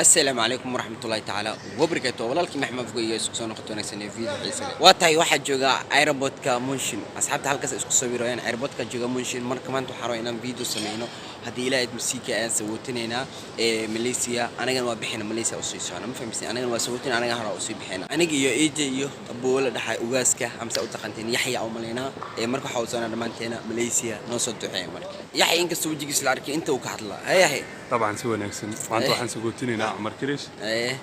Asalaamu calaykum waraxmatullaahi tacaala wabarakaatu. Walaalkii Maxmed Afgo iyo isku soo noqoto wanaagsan ee video xiise leh. Waa tahay, waxaa jooga airportka München. Asxaabta halkaas isku sawirayaan, airportka jooga München. Marka maanta waxaan rabaa inaan video sameyno, haddii Ilaahay idmo. CK ayaan sawootinaynaa ee Malaysia. Anagana waa bixina, Malaysia usii socona, ma fahamsin? Anagana waa sawootin, anaga hore usii bixina, aniga iyo AJ iyo aboola dhaxay, ugaaska amse u taqanteen Yaxya u malaynaa. Ee marka waxaa u soconaa dhammaanteena Malaysia. Noo soo duceeya. Marka Yaxya, inkastoo wejigiisa la arkay, inta uu ka hadlaa hayahay. Dabcan, si wanaagsan. Maanta waxaan sagootinaynaa Cumar Kirish. Ee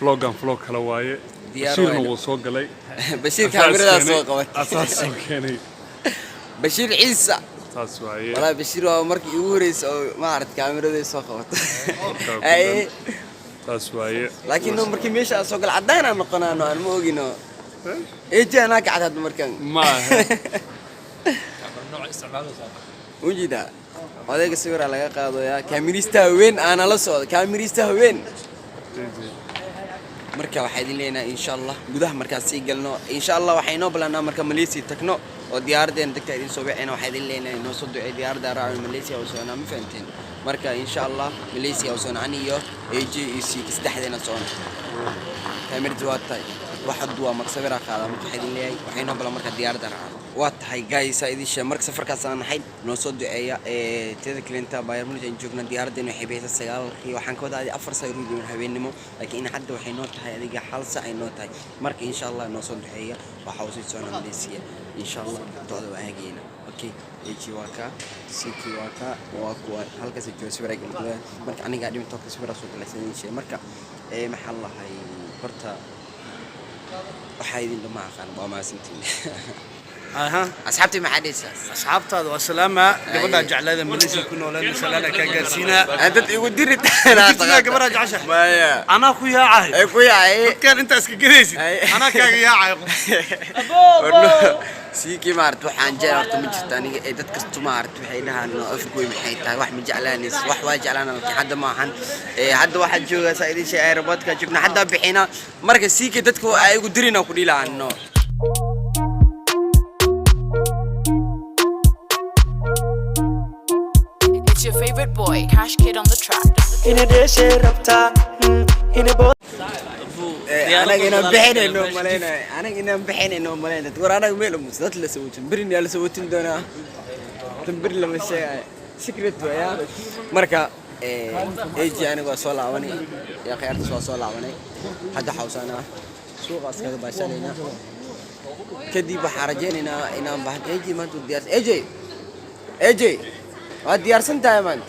Vlogan vlog kale waaye. Diyaar Bashiirna waayno. Wuu soo galay. Bashiir Asaas kaamiradaa keenay. soo qabatay. Asaas soo keenay. Bashiir Ciisa. Saas waaye. Walaa Bashiir waa markii ugu horreysay oo maaragt kaamiraday soo qabatay. Ay. Saas waaye. Laakiin no, markii meesha aan soo gal caddaan aan noqonaano, aan ma ogino. Eji anaa kacad hadda markaan. Ma aha. Ujeedaa odayga sawiraa laga qaadayaa, kaamirista haween aana la socda, kaamirista haween. Marka waxaa idin leenahay, insha Allah, gudaha markaan sii galno, insha Allah, waxaa inoo balanaa marka Malaysia tagno oo diyaaraddeena degta idin soo wicina. Waxaa idin leenahay noo soo ducey, diyaaradda raacno, Malaysia u soconaa, ma fahanteen? Marka insha Allah Malaysia u socona, ani iyo AJ iyo C saddexdeena socona. Kaamirada waa tahay, wax haddu waa marka sawiraa qaadaa. Marka waxaa idin leeyahay, waxaa inoo balan marka diyaaradda raacno. Waa tahay guys, aa idin sheeg. Marka safarkaas aan nahay, noo soo duceeya. Ee teeda kalenta, Bayern Munich aan joogna. Diyaaraddeena waxay bixisay 9-kii, waxaan ka wadaa 4 saac ruuj habeennimo, laakiin hadda waxay noo tahay adiga 1 saac ay noo tahay. Marka insha Allah noo soo duceeya, waxaa usii socona Malaysia insha Allah. Ducda waa hagayna. Okay, AJ waa ka, CK waa ka, waa kuwa halkaas jooga, sawir ay galgalaan. Marka aniga dhiminto ka sawir soo galaysan sheeg. Marka ee maxaa la lahay horta, waxaa idin dhama aqaan. Waa mahadsantiin. Aha. Asxaabtii, maxaa dhehaysaa? Asxaabtaada waa salaama. Gabadhaa jeclaada Malaysia ku nooleen salaana kaa gaarsiinaa. Aan dad igu diri. Jirtaa gabadhaa jeceshahay? Maya. Anaa ku yaacahay. Ay ku yaacay. Dadkaan intaa iska gelaysid. Ay. Anaa kaaga yaacay. Siikii maarata, waxaan jecel horta ma jirto aniga. Ee dad kasto maarata waxay dhahaan, "No, Afgoy maxay tahay? Wax ma jeclaanaysa?" Wax waa jeclaana, laakiin hadda ma ahan. Ee hadda waxaan joogaa, saa idin sheegay, airportka joogna, hadda bixina. Marka siikii dadka ay igu dirina ku dhiilaan no. It's your favorite boy, Cash Kid on the track. Ina dheeshay rabtaa, ina. Anaga inaan bixinayno malaynay, anaga inaan bixinayno malaynay. War anaga meel umus dad la sawotin, berin yaa la sawotin doonaa. Tan beri lama sheegayo, secret waya. Marka AJ aniga waa soo laabanay, yaa khiyaartaas waa soo laabanay. Hadda xawsanaa suuqaas kaga baashanaynaa, kadib waxaan rajaynaynaa inaan baxno. AJ maanta wuu diyaarsan. AJ, AJ, waad diyaarsan tahay maanta,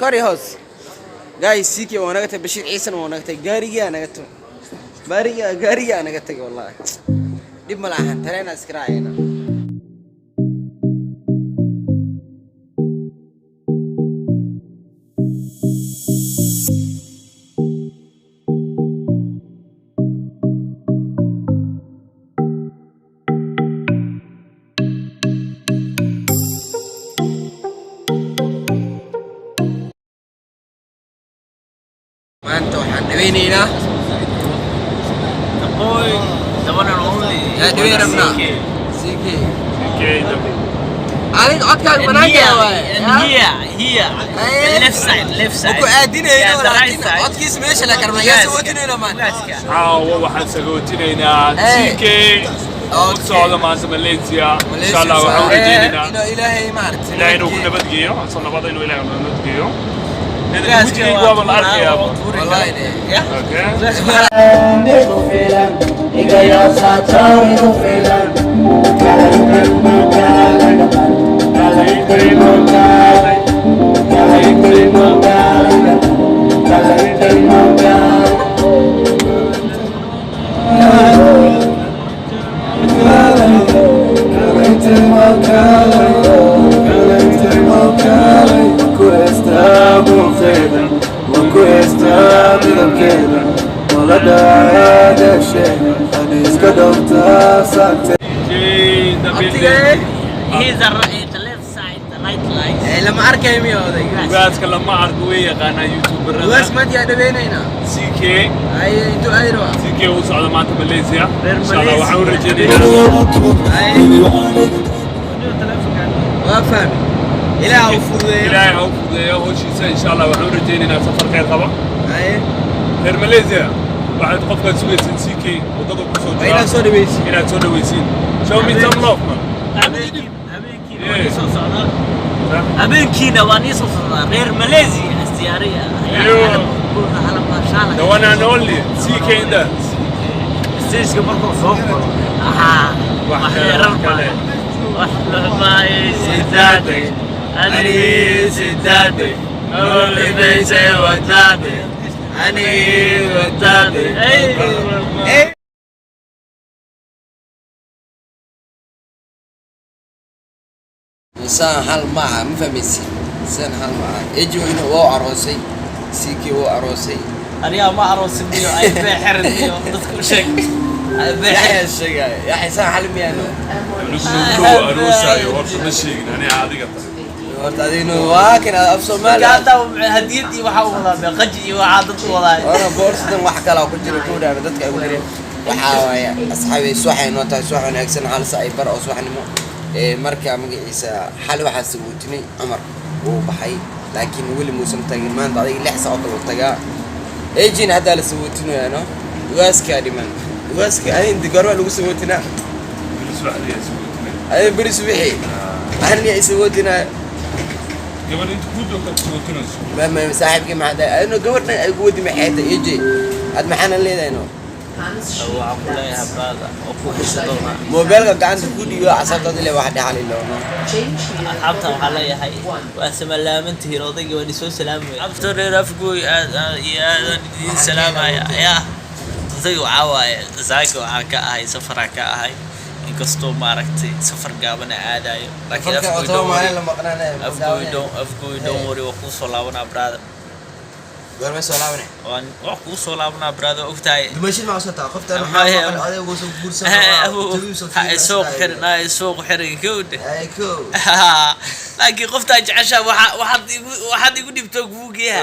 kor iyo hoos. Guys, CK waa naga tagay, Bashiir Ciisana waa naga tagay, gaarigaa naga tagay, gaarigaa, gaarigaa naga tagay. Wallahi dhib ma lahan, tareenaa iska raacayna. Maanta waxaan dhaweynaynaa The boy, the one and only. Yaa dhaweyn rabnaa? CK. CK. Okay. Adiga codkaaga And banaanka here, waaye. and here, here, the left side, left side. Ku aadinayno. Yeah, the right laakiin side. codkiisa meesha la karna yaa sawotinayna maanta. Ugaaska. Caawa waxaan sagootinaynaa Hey. CK u socda maanta Malaysia. Insha Allah waxaan u rajaynaynaa inuu Ilaahay maaragtay Ilaahay inuu ku nabadgeeyo, soo nabada inuu Ilaahay ku nabadgeeyo. Ugaaska Wejigaygu waa waaba la arkayaa. Wallahi de. Yeah. Okay. Igu filan, iga yaasataa igu filan. Jay, the building. He's the left side, the right line. Ee, lama arkayo miya odayga? Ugaaska lama arko, way yaqaanaa youtuberada. Ugaas maanta yaa dhaweynaynaa? CK. Ay, intuu aadi rabaa? CK u socda maanta Malaysia. Reer Insha Allah waxaan u Malaysia. rajaynaynaa Waa fahmi, Ilaah u fududeeyo. Ilaahay ha u fududeeyo howshiisa. Insha Allah waxaan u rajaynaynaa safar khayr qaba. Haye. Reer Malaysia, waxaad qofkaad sugaysiin CK waddada ku soo Waa inaad soo dhaweysiin. Inaad soo dhaweysiin. Show me some love, man. Habeenkiina waa nii soo socdaa, habeenkiina waa nii soo socdaa. Reer Malaysia isdiyaariya. The one and only CK in the Stageka markuu soo koro, wax kale, wax kale. Wax luxmaayay anigii sidaade nololibaysay wadaade anigii wadaade. Saan hal maaha, ma fahmaysid? Saan hal maaha. Eji weyne waa aroosay, CK wuu aroosay. Anigaa ma aroosin iyo ay bee xirin iyo dadka u sheeg ay bee xirin. Yaxya sheegaya, Yaxya, saan hal miyaano? Anigu aroosaayo horta ma sheegin aniga adiga tahay. Horta adignu waa kan af Soomaali. Marka hadda hadiyad iyo waxaa u wadaa bee qaji iyo waxaa dadku wadaa. Ora boorsadan wax kalaa ku jira ku dhaana dadka ay ku direen. Waxaa waaye, asxaabi, subaxay noo tahay, subax wanaagsan, 1:15 oo subaxnimo. Ee marka magaciisa xali waxaa saguutinay Cumar, wuu baxay, laakiin weli muusan tagin. Maanta adiga 6 saac oo kale uu tagaa. Ejin haddaa la saguutinayaa, no ugaaskaa dhiman. Ugaaska adin goormaa lagu saguutinaa? Beri subaxdii ayaa saguutinay. Adin beri subixi aniga ay saguutinaa. Gabadh inta kuu joogta saguutinayso. Ma saaxiibkii maxaa dhahay adino gabadhan ay ku wadi maxay tahay? Eje ad maxaana leedahay, no? Waxaan ku leeyahay, brother, oo ku xisho doonaa. Moobeelka gacanta ku dhiibo casabtaad ile wax dhexali loono. Asxaabta waxaa leeyahay waa samalaamantihiin, odayga waan isoo salaamaya. Abta reer Afgooy aad aad iyo aadaan idiin salaamaya. Yaa odayga waxaa waaye, saaka waxaan ka ahay safaraan ka ahay, inkastoo maaragtay safar gaabana aadayo, laakiin Afgooy, don't worry. La maqnaanaya. Afgooy don't, Afgooy, don't worry, waa kuu soo laabanaa, brother. Goormay soo laabanay? Waan waa kuu soo laabanaa, brother, ogtahay. Dumashid ma cusubtaa qoftan? Maya. Waxaa maqan odaygu soo guursan. Ha isoo xirin, ha isoo xirin, gawdhe. Ay ko. Laakiin qoftaa jeceshaa waxa waxaad igu dhibto kugu geeha.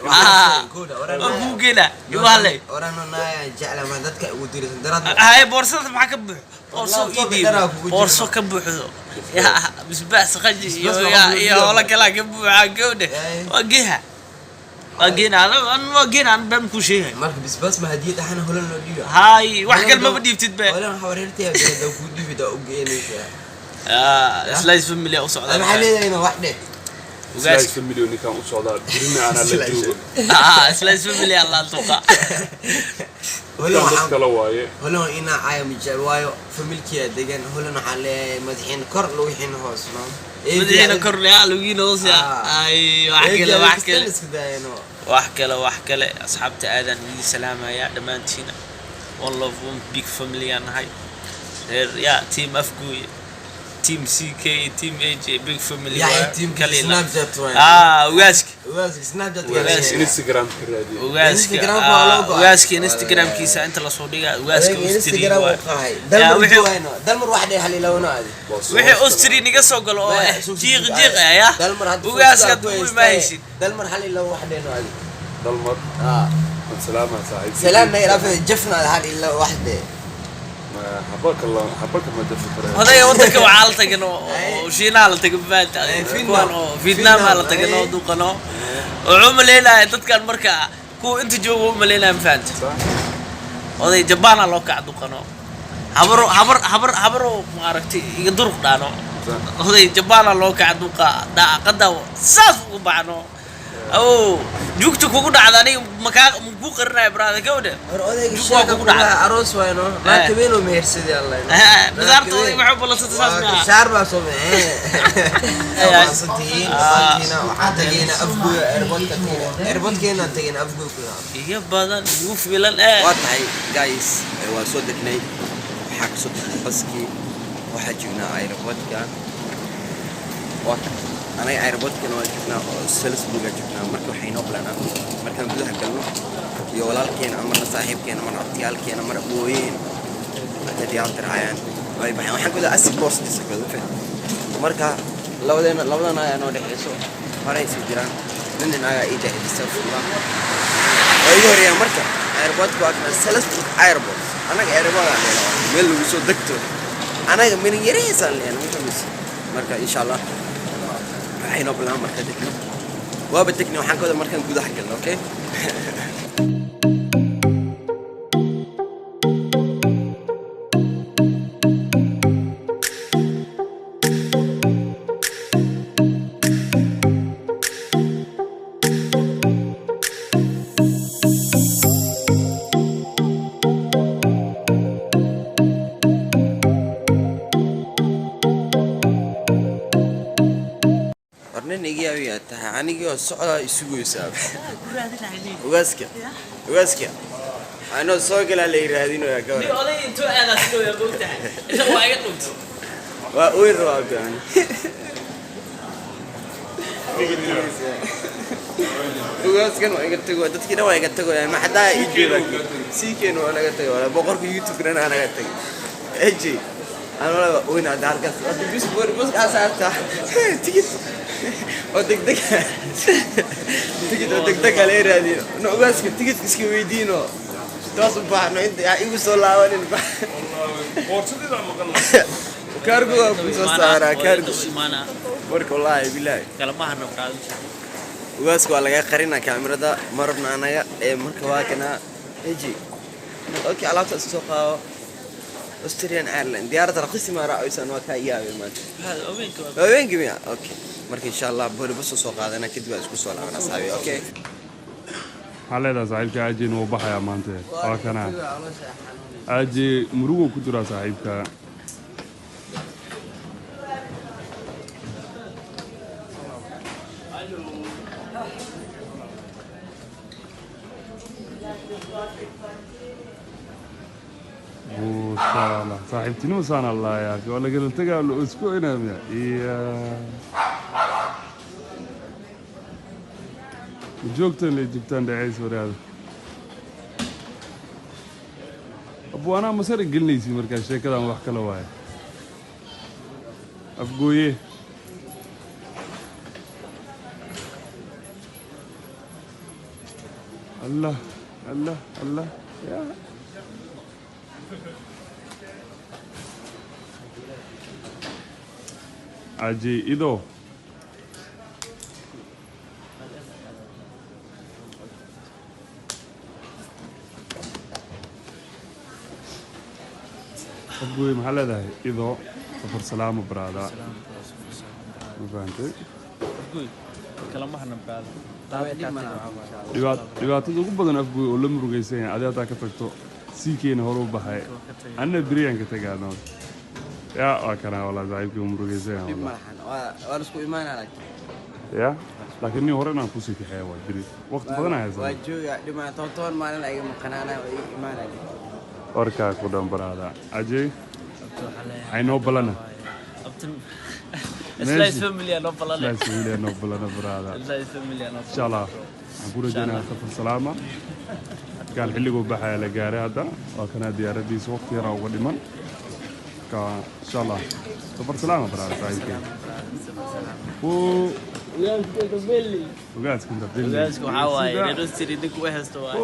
Waa kugu geena igu hadlay. Orano naaya jecla ma dadka ugu dirisan daraad. Haye, boorsada maxaa ka buuxo? Boorso Laptop ii dhiib. dhanaa kugu jira. Boorso ka buuxdo yaa bisbaas, qaji iyo Bisbaas yaa waxaa iyo kugu howlo dhiiba. kalaa ka buuxaa, gawdhe. Ay. Waa geeha, waa geena, waa geena, an been kuu sheegay. Marka bisbaas ma hadiyad ahaan holan loo dhiiba? Haay, wax kale maba dhiibtid be. Holan waxa wareertaya da ku dhiibi da u geenaysa. Slice Family u socdaa. Maxaa leedahay inuu wax dheh? Ugaas. Slice Family ninkaan u socdaa, birina anaa la joogo. Ah, Slice Family allah tuqa. Holan Dadkaan dad waxaa kale waaye. Holan waa inaa caaya mijecel waayo familkiya degan. Holan waxaa leeyahay madaxiina kor, lugixiina hoos, no. Madaxiina kor leh, lugiina hoos ya. Ah. Ay, wax kale, wax kale. Iska daayano. Wax kale, wax kale. Asxaabta aadaan idin salaamaya dhammaantiina. One love, one big family aan nahay, reer yaa team Afgooye, team CK, team AJ, big family. Yaxya waaye. teamka Kaliila. Snapchat waaye. Ah, ugaaska. Ugaaska Snapchat. Ugaaska. Instagram ka raadiye. Ugaaska. Instagram waa loo go'ay. Ugaaska Instagramkiisa inta lasoo dhigaa, ugaaska Odayga Austria Instagram waaye. uu qahay. Yaa, Dalmar duwayno dalmar wax dheh halilawno adi. Wixii Austria niga soo galo oo eh jiiq jiiq ah ya Dalmar hadda ugaaska fursad ku duwi haystee. ma haysid. Dalmar hal ila wax dhehno adi. Dalmar. Ah. Waan salaamaa saaxiibkay. Salaamna ilaa jafna hal ila wax dheh. Habaka la habaka ma dafi karaa. Odayga wadanka waxaa la tagan oo Shiinaha la tagan maanta. Eh, Vietnam. Kuwan oo Vietnam aa la tagan oo Vietnam, eh. duqano wuxuu umaleynaya dadkan marka kuwa inta jooga u umaleynaya, ma fahanta? Sax. Oday Jabaana loo kaca duqano, habaro habar habar habaro maaragtay iga duruq dhaano. Sax. Oday Jabaana loo kaca duqa, daaqada saas ugu baxno o jugta kugu dhacda aniga makaa makuu qarinaya, brother, gawdhe. Hor odayga Jug waa sheeka kugu dhacda. kulaha aroos wayno. Naagta weyn oo mehersaday allah. Bidaarta odayga waxay u ballansatay saas miyaa? Shaar baa soo maasantihiin dhammaantiina. Waxaan tagayna Afgooya airportka, tagayna airportkeenaan tagayna Afgooy ku Iga badan igu filan ee. Waa tahay, guys, waa soo degnay, waxaa kasoo degnay baskii, waxaa joognaa airportka. Waa ka anaga airportkana waa joognaa oo Salisbury joognaa. Marka waxay noo planaa markaan gudaha galno iyo walaalkeena amarna saaxiibkeena marna abtiyaalkeena mar abooyeen hadda diyaarta raacayaan way baxeen. Waxaan ku asig boostisa kada faham. Marka labadeena labadan ayaa noo dhexeyso, horey sii jiraan nin ayaa ii dhexeysa fulla waa igu horeeyaan. Marka airportka waa kana, Salisbury Airport. Anaga airport aan leenahay, meel lagu soo degto anaga min yariisaan leenahay, ma fahmaysa? Marka insha Allah waxay noo bilaabaan marka degno, waaba degno. Waxaan ka wada markaan gudaha galno, okay. Tahay anigii oo socdaa isugaysaa. Ugaaska, ugaaska anoo soo galaa la yiraadinayaa gabadha. Nin oday intuu aadaa sidoo yaa moogtahay, isaga waa iga dhuntay. Waa uy rabaa fiican. Ugaaskan waa iga tago, dadkii dhan waa iga tagoyaa, maxadaa ii jooga sii keen, waa naga tagay walaa, boqorka YouTube dhan aa naga tagay. Eji aan walaa waa oyna hadda halkaas hadda bis bus kaa saartaa tikit oo degdeg, tikit oo degdeg aa laga raadiyo. No ugaaska tikit iska weydiino, toos u baxno inta yaa igu soo laabanin. Boorsadeeda maqan. Kaargo waa ku soo saaraa kaargo. Marka wallaahi bilaahi Kalamaha qaado. Ugaaska waa laga qarinaa kaamirada, ma rabna anaga ee. Marka waa kana eji. Okay, alaabta iska soo qaado. Austrian Airline diyaaradda raqiisi ma raacaysan, waa kaa yaabay maanta haweenkii miya. Okay, marka insha Allah boori bas soo qaadana, kadib waa isku soo laaban asxaabi. Okay. Maxaa leedahay saaxiibka? Ajin wuu baxayaa maanta, waa kana aji muruguu ku jiraa saaxiibka. Buushaala saaxiibtinimo saan allah yaa akhi, waa lagala tegaa, la isku inaamiya iya ma joogtaan lay joogtaan dhaceys waraada abu anaa masar gelinaysi. Markaa sheekadan wax kale waaye. Afgooye allah allah allah ya aji ido. Afgooye maxaa leedahay? Ido safar salaamo baraada, ma fahantay? Kalamahana qaado. Dhibaatada ugu badan Afgooy oo la murugaysan yahay, adi haddaa ka tagto sii keena hore u baxay, anna beriyaan ka tegaa nool ya waa kana walaa saaxiibkii uu murugaysan yahay. Dhib walaa malahan, waa la isku imaanaa laakiin. Ya laakiin nin hore inaan kusii kaxeeya waa beri waqti badan aan waa haysanaa. Jooga dhimaa 10 maalin ayaga maqanaana, waa ii imaanaya. Warkaa ku dhan baraada ajay waxay noo balana. Slice Family noo balane. Slice Family noo balana baraada. Slice Family noo. Insha Allah waxaan ku rajaynayaa safar salaama. Markaan xilliguu baxaya la gaaray hadda, waa kanaa diyaaradiisa, waqti yaraa uga dhiman. Marka insha Allah safar salaama baraada saaxiibkay. Ogaaska inta Ogaaska waxaa waaye reer Austria ninka u haysto waaye.